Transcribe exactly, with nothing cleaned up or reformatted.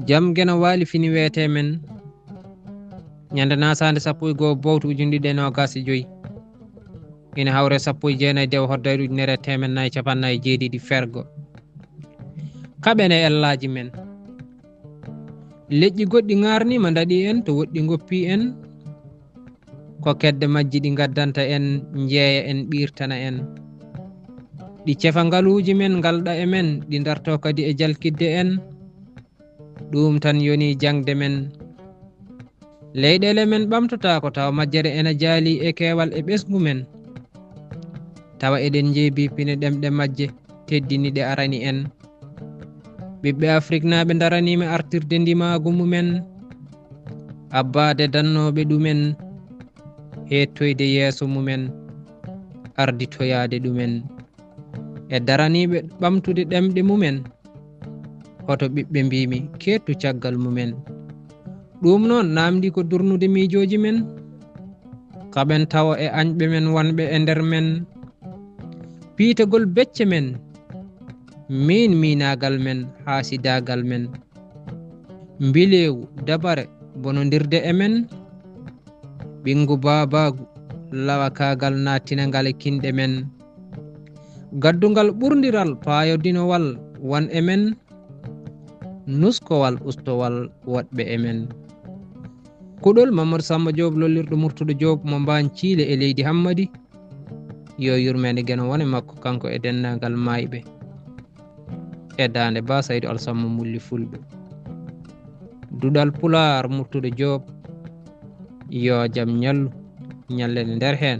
Jam Geno waali fini weetee men. Ñande naasaande sappo e goo bowto ujunɗiɗi e noogaas e joy. Ina hawre sappo e jeenayi dewo hoddayɗo ujunere e teemen nayi capannayi e jeeɗiɗi fergo. Kaɓen e ellaaji men. Leƴƴi goɗɗi ŋaarniima ndaɗi en to woɗɗi ngoppi en. Ko kedde majji ɗi ngaddanta en, njeeya en, ɓiirtana en. Ɗi cefa ngaluuji men, ngalɗa e men, ɗi darto kadi e jalkidde en. Ɗum tan yoni jaŋde men. Leyɗeele men ɓamtotaako tawa majjere ena jaali e keewal e ɓesngu men. Tawa eɗen njeebi pine ɗemɗe majje, teddini ɗe arani en. Ɓiɓɓe Afriknaaɓe daraniima artirde ndimaagu mumen, abbaade dannooɓe ɗumen, heettoyde yeeso mumen, arditoyaade ɗumen. E daraniiɓe ɓamtude ɗemɗe mumen, hoto ɓiɓɓe mbiimi keettu caggal mumen. Ɗum noon naamndi ko durnude miijooji men. Kaɓen tawo e añɓe men wonɓe e nder men. Piitagol becce men, miin miinaagal men, haasidaagal men. Mbileewu, dabare, bonondirde e men. Ɓinngu baabaagu, lawakaagal naattinangal e kinɗe men. Gaddungal ɓurndiral paayodinowal won e men. Nuskowal ustowal woɗɓe e men. Kuɗol Mamadou Samba Diop, lollirɗo Murtuɗo Diop mo Mbaañ Ciile e leydi Hammadi. Yo yurmeende Geno wone makko, kanko e denndaangal maayɓe. E daande Ba Saydu Alsamma Mulli Fulɓe. Duɗal Pulaar Murtuɗo Diop. Yo jam ñallu, ñallen e nder heen.